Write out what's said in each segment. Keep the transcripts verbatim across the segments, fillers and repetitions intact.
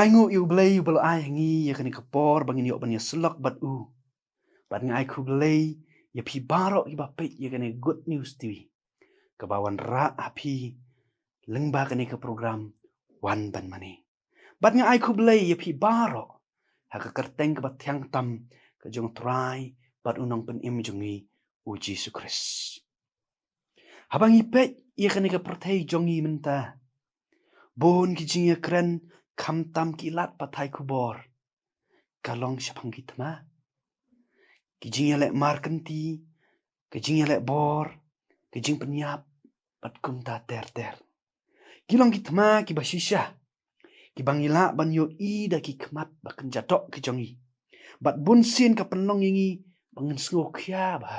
Ai nguh ïa U Blei uba la ai ha ngi ïa kane ka por ba ngin ïoh ban ïasyllok bad u. Bad nga ai khublei ïa phi baroh kiba peit ïa kane Good News T V, kaba wanrah ha phi lyngba kane ka program Wan Ban Mane. Bad nga ai khublei ïa phi baroh ha ka kyrteng kaba thiang tam ka jong U Trai bad U Nongpynim jong ngi, U Jisu Khrist. Haba ngi peit ïa kane ka pyrthei jong ngi mynta, bun ki jingïakren, khamtam ki lad pathai khubor, ka long shaphang ki thma, ki jingïaleh markynti, ki jingïaleh bor, ki jingpynïap, bad kumta ter ter. Ki long ki thma kiba shisha, kiba ngi lah ban ïohi da ki khmat ba kynja doh ki jong ngi. Bad bun sien ka pynlong ïa ngi ba ngin sngewkhia bha.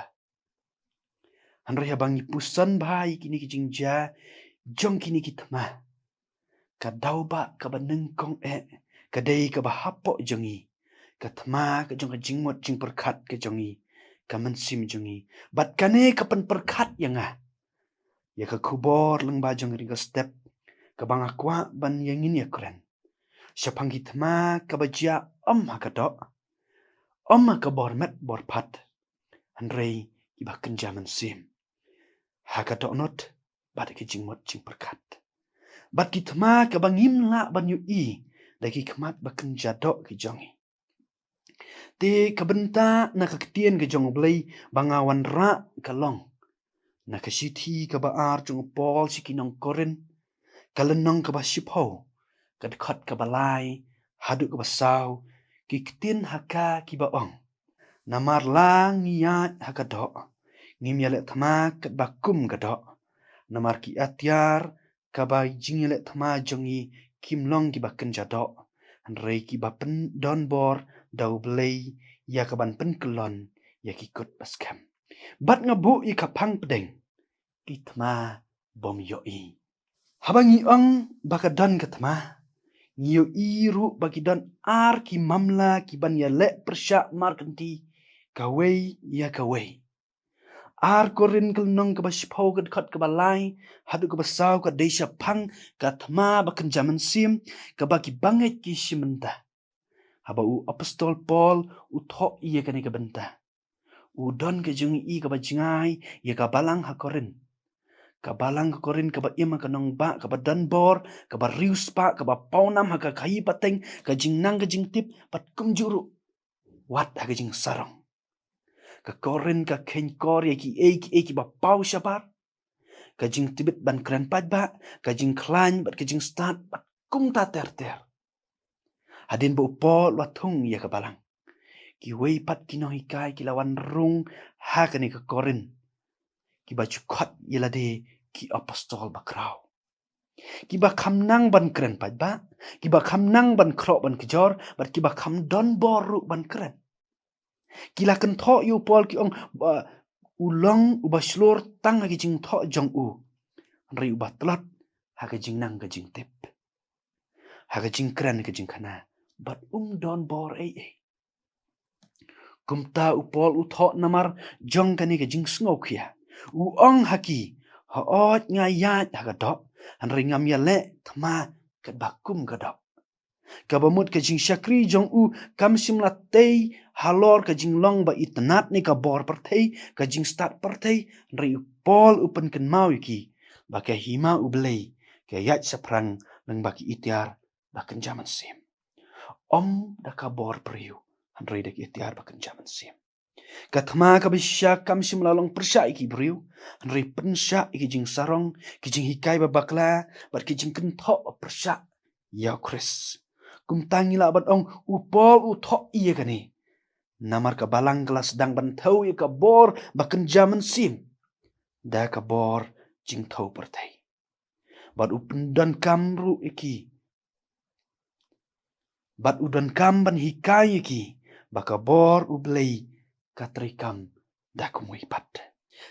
Hynrei haba ngi puson bha ïa kine ki jingjia jong kine ki thma, ka daw ba kaba nyngkong eh ka dei kaba hapoh jong ngi, ka thma ka jong ka jingmut jingpyrkhat ka jong ngi, ka mynsiem jong ngi. Bad kane ka pynpyrkhat ïa nga ïa ka khubor lyngba jong kane ka step, kaba nga kwah ban ïa ngin ïakren shaphang ki thma kaba jia ym ha ka doh, ym ha ka bor met bor phad, hynrei kiba kynja mynsiem ha ka dohnud bad ka jingmut jingpyrkhat. Bad ki thma kaba ngim lah ban ïohi da ki khmat ba kynja doh ki jong ngi. Te ka bynta na ka ktien ka jong U Blei ba nga wanrah ka long na ka shithi kaba ar jong u Paul sha ki nong Korinth, ka lynnong kaba shiphew, ka dkhot kaba lai haduh kaba saw, ki ktien ha ka kiba ong: Namar la ngi ïaid ha ka doh, ngim ïaleh thma katba kum ka doh. Namar ki atiar kaba jingïaleh thma jong ngi kim long kiba kynja doh, hynrei kiba pyndonbor da U Blei ïa kaban pynkyllon ïa ki kut ba skhem. Bad nga buh ïa ka phang pdeng, ki thma bym ïohi. Haba ngi ong ba ka don ka thma, ngi ïohi ruh ba ki don ar ki mamla kiban ïaleh pyrshah markynti kawei ïa kawei. Ar Korinth ka lynnong kaba shiphew, ka dkhot kaba lai haduh kaba saw, ka dei shaphang ka thma ba kynja mynsiem kaba ki bangeit ki shim bynta. Haba u apostol Paul u thoh ïa kane ka bynta, u don ka jingïohi kaba jngai ïa ka balang ha Korinth. Ka balang ha Korinth kaba im ha ka nongbah kaba donbor, kaba riewspah, kaba pawnam ha ka khaïi pateng, ka jingnang ka jingtip, bad kumjuh ruh wat ha ka jingsarong. Ka Korinth ka kheiñkor ïa kiei kiei kiba paw shabar, ka jingtbit ban kren paidbah, ka jingkhlaiñ bad ka jingstad bad kumta ter ter. Hadien ba u Paul u la thung ïa ka balang, kiwei pat ki nonghikai ki la wan rung ha kane ka Korinth, kiba ju khot ïa lade ki apostol bakhraw, kiba kham nang ban kren paidbah, kiba kham nang ban khroh ban kjor, bad kiba kham donbor ruh ban kren. Ki la kynthoh ïa u Paul, ki ong ba u long uba shlur tang ha ki jingthoh jong u, hynrei uba tlot ha ka jingnang ka jingtip, ha ka jingkren ka jingkhana, bad um donbor ei ei. Kumta u Paul u thoh namar jong kane ka jingsngewkhia, u ong ha ki: Hooid, nga ïaid ha ka doh, hynrei ngam ïaleh thma katba kum ka doh. Kaba mut ka jingshakri jong u kam shym la tei halor ka jinglong ba itynnad ne ka bor pyrthei, ka jingstad pyrthei, hynrei u Paul u pynkynmaw ïa ki ba ka hima U Blei ka ïaid shaphrang lyngba ki atiar ba kynja mynsiem. Ym da ka bor briew, hynrei da ki atiar ba kynja mynsiem. Ka thma kaba shisha kam shym la long pyrshah ïa ki briew, hynrei pynshah ïa ki jingsarong, ki jinghikai ba bakla, bad ki jingkynthoh ba pyrshah ïa u Khrist. Kumta ngi lah ban ong u Paul u thoh ïa kane namar ka balang ka la sdang ban thew ïa ka bor ba kynja mynsiem da ka bor jingthew pyrthei. Bad u pyndonkam ruh ïa ki, bad u donkam ban hikai ïa ki ba ka bor U Blei ka treikam da kumwei pat.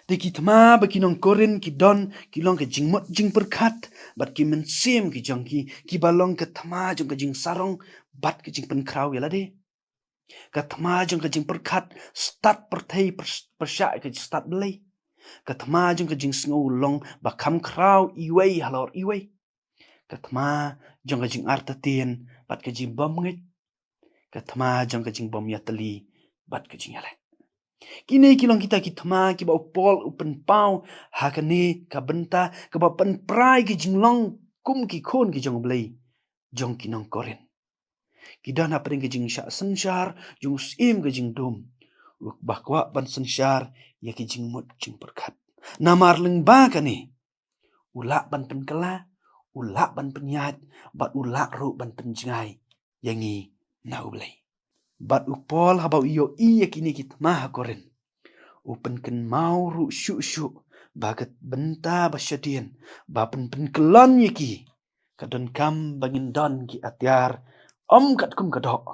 Te ki thma ba ki nong Korinth ki don ki long ka jingmut jingpyrkhat bad ki mynsiem ki jong ki, kiba long ka thma jong ka jingsarong bad ka jingpynkhraw ïa lade. Ka thma jong ka jingpyrkhat stad pyrthei pyrs-, pyrshah ka stad Blei. Ka thma jong ka jingsngew long ba kham khraw iwei halor iwei. Ka thma jong ka jingartatien bad ka jingbymngeit, ka thma jong ka jingbymïatylli bad ka jingïaleh. Kine ki long kita ki thma kiba u Paul u pynpaw ha kane ka bynta kaba pynpra ïa ki jinglong kum ki khun ki jong U Blei jong ki nong Korinth. Ki don hapdeng ka jingshah synshar jong u Syiem ka jingdum, uba kwah ban synshar ïa ki jingmut jingpyrkhat. Namar lyngba kane u lah ban pynkylla, u lah ban pynïaid, bad u lah ruh ban pynjngai ïa ngi na U Blei. Bad u Paul haba u ïohi ïa kine ki thma ha Korinth, u pynkynmaw ruh shuh shuh ba ka bynta ba shadien ba pynpynkyllon ïa ki, ka donkam ba ngin don ki atiar, ym katkum ka doh,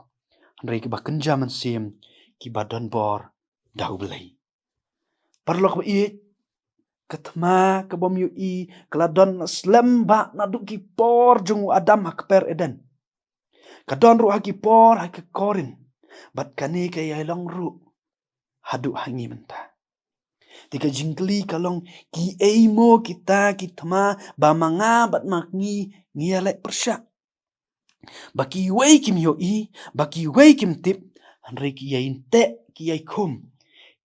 hynrei kiba kynja mynsiem, kiba don bor da U Blei. Paralok ba ïeit, ka thma kaba ym ïohi ka la don slem bha naduh ki por jong u Adam ha kper Eden. Ka don ruh ha ki por ha ka Korinth, bad kane ka ïai long ruh haduh ha ngi mynta. Te ka jingkylli ka long, kiei mo kita ki thma ba ma nga bad ma ngi ngi ïaleh pyrshah? Ba kiwei kim ïohi, ba kiwei kim tip, hynrei ki ïai teh, ki ïai khum,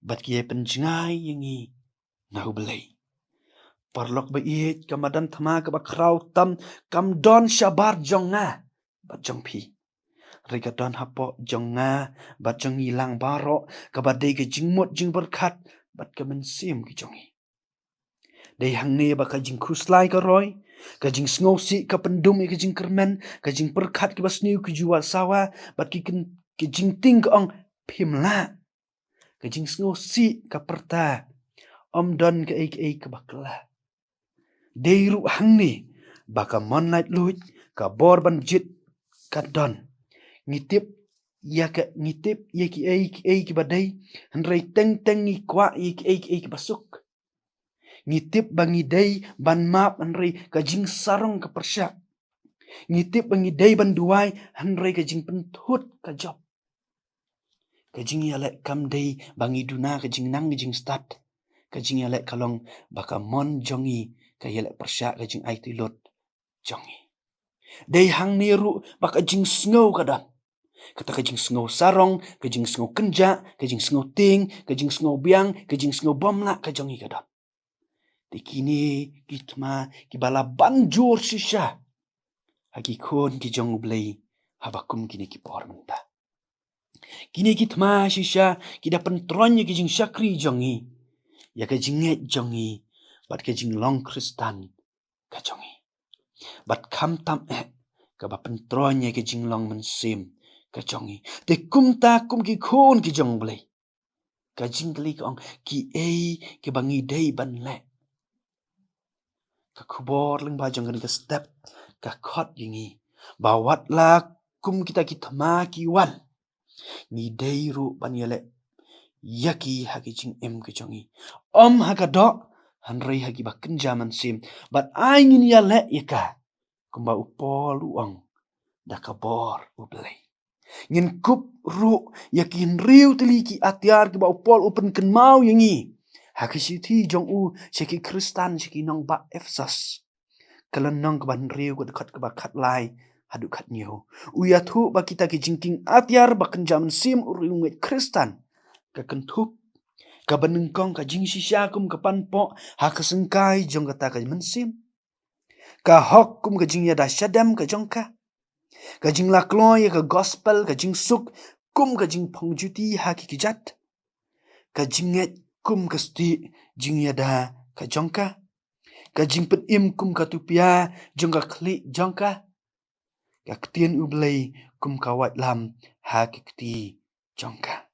bad ki ïai pynjngai ïa ngi na U Blei. Paralok ba ïeit, ka madan thma kaba khraw tam kam don shabar jong nga bad jong phi, hynrei ka don hapoh jong nga bad jong ngi lang baroh, kaba dei ka jingmut jingpyrkhat bad ka mynsiem ka jong ngi. Dei hangne ba ka jingkhuslai ka roi, ka jingsngewsih ka pyndum ïa ka jingkyrmen, ka jingpyrkhat kiba sniew ki ju wan sawa, bad ki kyn-, ki jingtieng ka ong, phim lah. Ka jingsngewsih ka pyrta, ym don kaei kaei kaba kylla. Dei ruh hangne ba ka mon laitluid, ka bor ban jied ka don. Ngi tip ïa ka, ngi tip ïa kiei kiei kiba dei, hynrei teng teng ngi kwah ïa kiei kiei kiba suk. Ngi tip ba ngi dei ban map, hynrei ka jingsarong ka pyrshah. Ngi tip ba ngi dei ban duwai, hynrei ka jingpynthut ka jop. Ka jingïaleh kam dei ba ngi duna ka jingnang ka jingstad. Ka jingïaleh ka long ba ka mon jong ngi ka ïaleh pyrshah ka jingaiti lut jong ngi. Dei hangne ruh ba ka jingsngew ka don. Kata ka jingsngew sarong, ka jingsngew kynjah, ka jingsngew tieng, ka jingsngew biang, ka jingsngew bymlah ka jong ngi ka don. Te kine ki thma kiba la ban jur shisha ha ki khun ki jong U Blei haba kum kine ki por mynta. Kine ki thma shisha ki da pyntroiñ ïa ki jingshakri jong ngi, ïa ka jingngeit jong ngi, bad ka jinglong Khristan ka jong ngi. Bad khamtam eh kaba pyntroiñ ïa ka jinglong mynsiem ka jong ngi. Te kumta kum ki khun ki jong U Blei, ka jingkylli ka ong, kiei kiba ngi dei ban leh? Ka khubor lyngba jong kane ka step ka khot ïa ngi ba wat la kum kita ki thma ki wan, ngi dei ruh ban ïaleh ïa ki ha ki jingim ki jong ngi, ym ha ka doh, hynrei ha kiba kynja mynsiem. Bad ai ngin ïaleh ïa ka kumba u Paul u ong, da ka bor U Blei. Ngin kup ruh ïa ki hynriew tylli ki atiar kiba u Paul u pynkynmaw ïa ngi ha ki shithi jong u sha ki Khristan, sha ki nongbah Ephesos. Ka lynnong kaba hynriew, ka dkhot kaba khatlai haduh khathynñiew. U ïathuh ba kita ki jingkieng atiar ba kynja mynsiem u riewngeit Khristan ka kynthup, kaba nyngkong, ka jingshisha kum ka panpoh ha ka syngkai jong kata ka mynsiem. Ka hok kum ka jingïada shadem ka jong ka. Ka jinglakloi ïa ka gospel, ka jingsuk kum ka jingphong juti ha ki kjat. Ka jingngeit kum ka stieh jingïada ka jong ka. Ka jingpynim kum ka tupia jong ka khlieh jong ka. Ka ktien U Blei kum ka waitlam ha ki kti jong ka.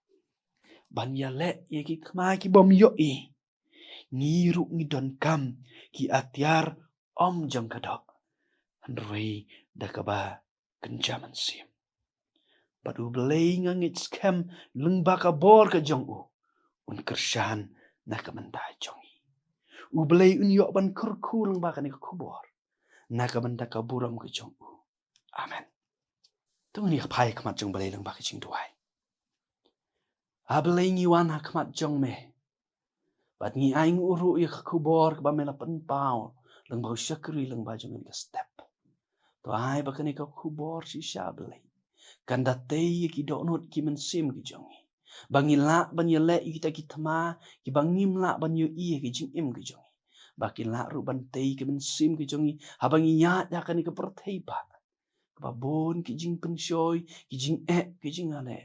Ban ïaleh ïa ki thma ki bym ïohi, ngi ruh ngi donkam ki atiar ym jong ka doh, hynrei da kaba kynja mynsiem. Bad U Blei, nga ngeit skhem lyngba ka bor ka jong u, un kyrshan na ka bynta jong ngi. U Blei un ïoh ban kyrkhu lyngba kane ka khubor na ka bynta ka burom ka jong u. Amen. To ngin ïa phai ha khmat jong U Blei lyngba ka jingduwai. A Blei, ngi wan ha khmat jong me, bad ngi ainguh ruh ïa ka khubor kaba me la pynpaw lyngba u shakri lyngba jong kane ka step. To To ai ba kane ka khubor shisha, Blei, kan da tei ïa ki dohnud ki mynsiem ki jong ngi, ba ngin lah ban ïaleh ïa kita ki thma kiba ngim lah ban ïohi ïa ki jingim ki jong ngi, ba kin lah ruh ban tei ki mynsiem ki jong ngi haba ngi ïaid ha kane ka pyrthei ba kaba bun ki jingpynshoi, ki jingeh, ki jingïaleh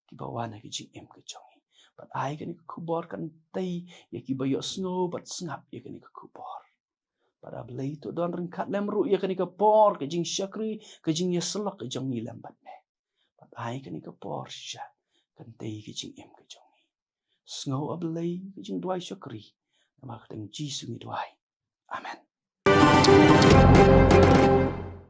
kiba wan ha ki jingim ki jong ngi. Bad ai kane ka khubor kan tei ïa kiba ïohsngew bad sngap ïa kane ka khubor. Bad A Blei, to don ryngkat lem ruh ïa kane ka por ka jingshakri, ka jingïasyllok ka jong ngi lem bad me. Bad ai kane ka por shisha kan tei ïa ka jingim ka jong ngi. Sngew, A Blei, ka jingduwai shakri namar ka kyrteng Jisu ngi duwai. Amen.